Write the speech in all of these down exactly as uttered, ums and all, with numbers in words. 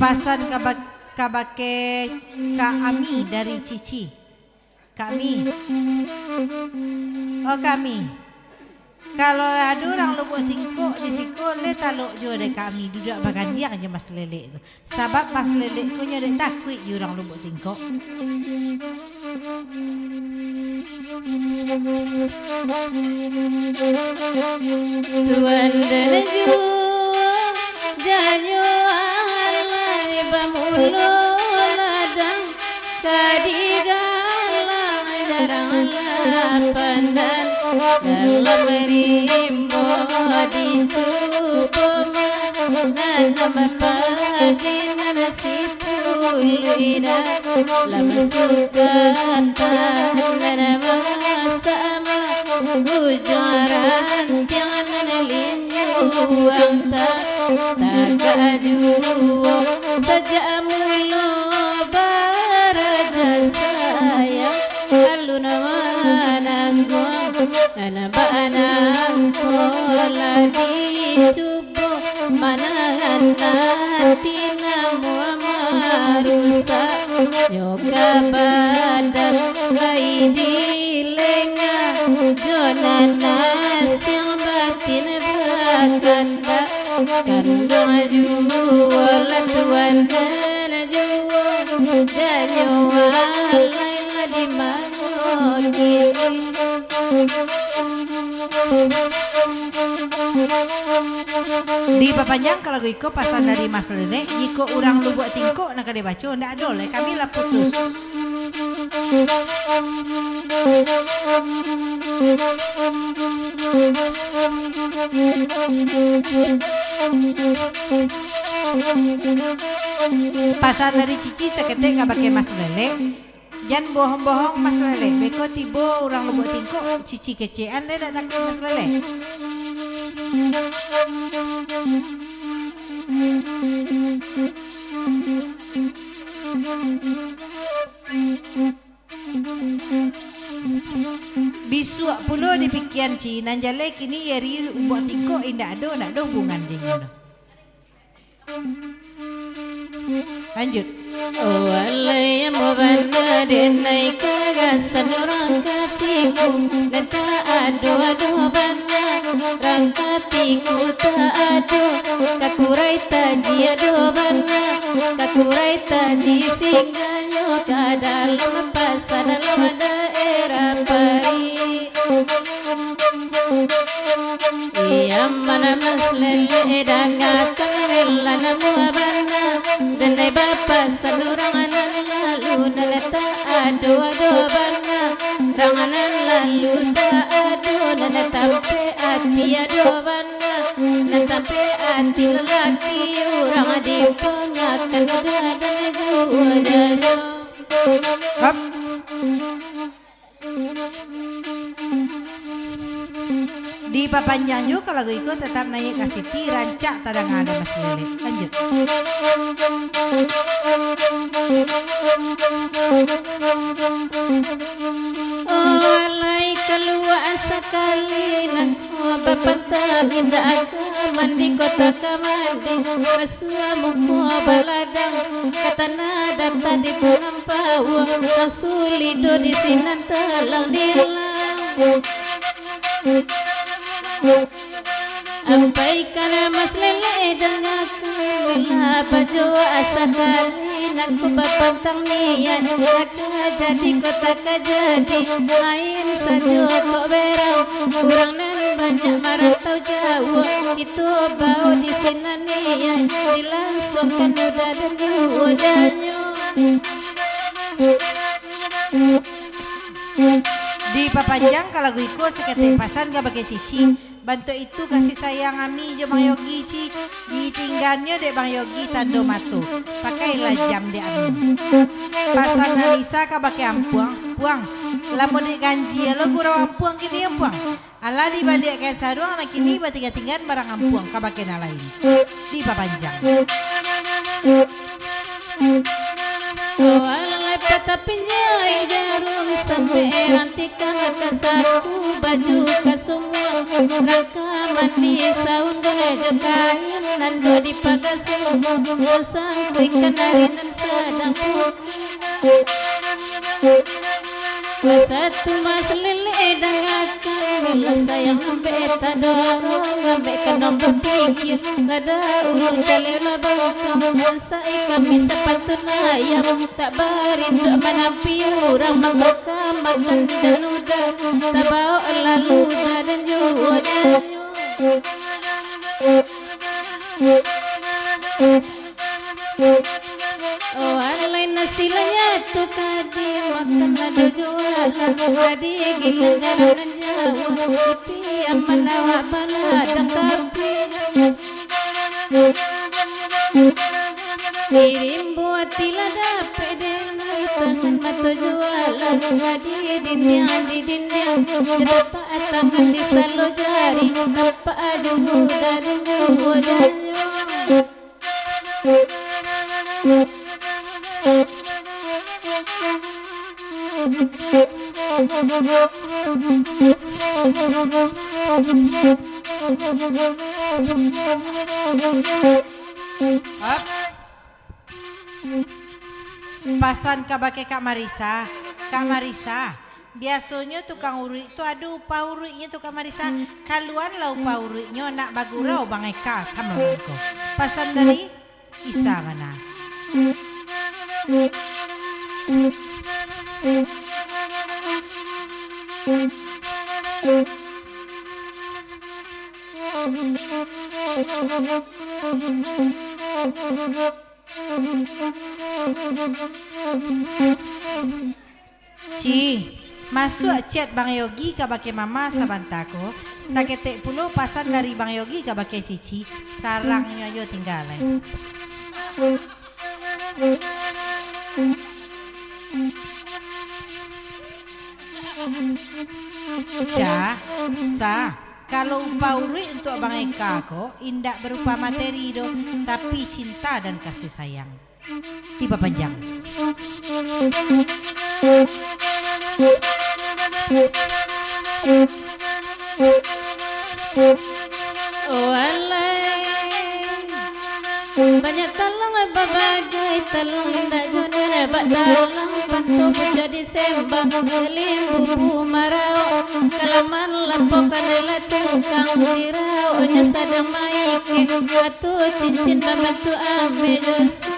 Pasan ka ba-, kabake Kak Ami dari Cici. Kak Ami. Oh, Kak Ami. Kalau ado urang Lubuak Tingkok di siko, lai talok juo dek Kak Ami duduak bagandiang jo Mas Lelek tu. Sabab Mas Lelek ko nyo dek takuik jo urang Lubuak Tingkok. Tuan dan juo, janyo alai bamulo ladang, ka digalang jarang lapan dan dalam rimbo dicubo ma-, nanam padi nan si Tuluidan, lah masuak tanah nan masak ma-, ujuang rantiang nan linjuang ta-, tagak juo. Sajak mulo baraja sayang, alun manangguang, nan bak nangko lah dicubo. Manangan ati namuah marusak, nyo ka badan lai dilengah, jo nan asiang batin bakandak, kanduang juo lah tuan nan juo, janyo alai lah di mano kini. Dipapanjang ka lagu iko pasan dari Mas Lelek, jikok urang Lubuak Tingkok nan ka dibaco, ndak ado lai, kami lah putus. Pasan dari Cici saketek kabake Mas Lelek. Jan bohong-bohong, Mas Lelek. Beko tibo urang Lubuak Tingkok, Cici kecekan deh dak takeh Mas Lelek. Bisuak pulo dipikian Ci, nan jaleh kini Yeri Lubuak Tingkok indak ado, ndak ado hubungan jo inyo doh. Lanjut. Oh, alai ambo bana denai kagasan urang katiku, nan tak ado-ado bana, urang katiku tak ado, kakurai taji ado bana, kakurai taji singgahnyo ka dalam pasar dalam daerah Pari. Iya, mana Mas Lele, dangakan lah namuah bana, denai bapasan urang nan lalu, nan tak ado-ado bana, urang nan lalu tak ado, nan tampek ati ado bana, nan tampek ati lalaki urang dipangakan udah dan juo jajo. Hap. Dipapanjang juo ka lagu iko, tatap naiak ka Siti, rancak tadanga dek Mas Lele. Lanjut. Oh, alai kalua sakali nangko bapantang, indak ka mandi kota ka mandi, basuah muko baladang, ka tanah data di Pulau Pauang, nan sulido di sinan talang dilang. Ampaikan Mas Lele, dangakan lah bajoa sakali, nangko bapantang niaik, ka jadi kota ka jadi, main sajo kok berang, urang nan banyak marantau jauah, kito bao di sinan niaik, dilangsungkan udah dan juo janyo. Dipapanjang ka lagu iko, saketek pasan kabake Cici. Bantuak itu kasih sayang Ami jo Bang Yogi, Ci. Ditinggannyo dek Bang Yogi tando mato. Pakailah jam dek Ami. Pasan Anisa kabake Ampuang. Puang, lah model ganjia lo gurau Ampuang kini, Ampuang. Alah dibaliakkan saruang, nan kini batinggan-tinggan barang Ampuang kabake nan lain. Dipapanjang. Oh, alah, Tapinjai jarum sambek, rantikan ka saku, baju ka sumuang, rangka mandi saundun jo kain, nan dok dipagaso, sangko ikan ari nan sadang pun. Satu Mas Lele dangakan, bila sayang ambek tadorong, ambek kanduang bapikia, lada ulu calek lah bangkang, mansai kami sapatun ayam, tak barinduak manampi urang, mangko ka makan dan udah, tabaok lalu udah dan juo nyanyo. Oh, alai nasi lanyatu ka dimakan, ado juo alah ka digilang garam nan jauah, ipi aman awak baladang tapi. Irimbo ati lah dapek, denai tangan mato juo alah ka didindiang, didindiang, tapak tangan di salo jari, tapak juo dadu juo janyo. Hap. Pasan kabake Kak Marisa, Kak Marisa, biasonyo tukang uruik tu ado upah uruiknyo tu, Kak Marisa. Kaluanlah upah uruiknyo, nak bagurau Bang Eka samo mangko. Pasan dari Isa bana. Ci, masuak chat Bang Yogi kabake Mama sabanta ko, saketek pulo pasan dari Bang Yogi kabake Cici, sarangnyo ajo tingga lai. Ca, Sa, kalau upah uruik untuak Bang Eka ko, indak berupa materi doh, tapi cinta dan kasih sayang. Dipapanjang. Oh, alai. Banyak talang babagai talang, indak jo nan bak talang panto pucuk di Sembah, limbu maraok, kalaman lapo kanai lah tukang diraoknyo sadang maike, atu cincin babantuak ameh jo su.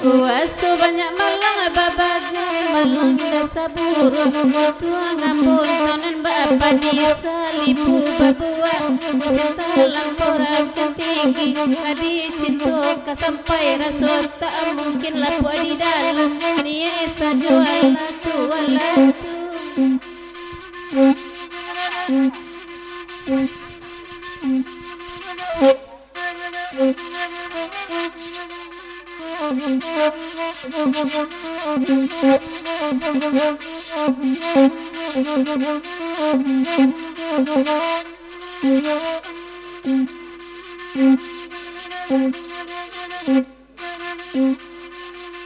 Kuaso banyak malang, babagai malang indak saburuak, tuang ambun tanan bapadi salibu babuah, musim talampau rakan tinggi, ka dicinto ka sampai raso tak mungkin lapuak di dalam, niaik sajo alah tu, alah tu.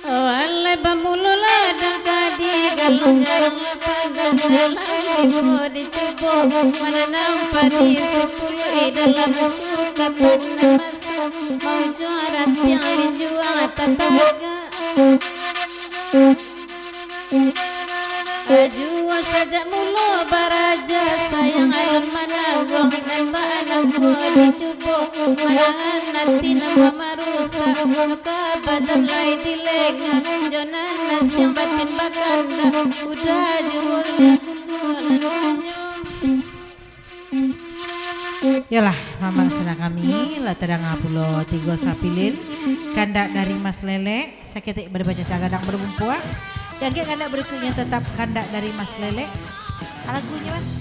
Oh, alai bamulo ladang ka digalang, jarang lah panggang dalam limo dicubo, mananam padi sapuluah dalam sukatan nan masak, maujuang rantiang linjuang tatagak. Ajuah sajak mulo baraja, sayang alun manangguang, nan baanak ko dicubo, manangan ati nan mamarusak, maka badan lai dilengah, jo nan nasiang batin bakandak, udah juo lah kuduak nan banyo. Yolah, Mama sanak kami, lah tadanga pulo tigo sapilin, Kandak dari Mas Lelek, saketek bada bacaca gadang babumpuak. Di angkek kandak barikuiknyo tatap Kandak dari Mas Lelek. Lagunyo, Mas?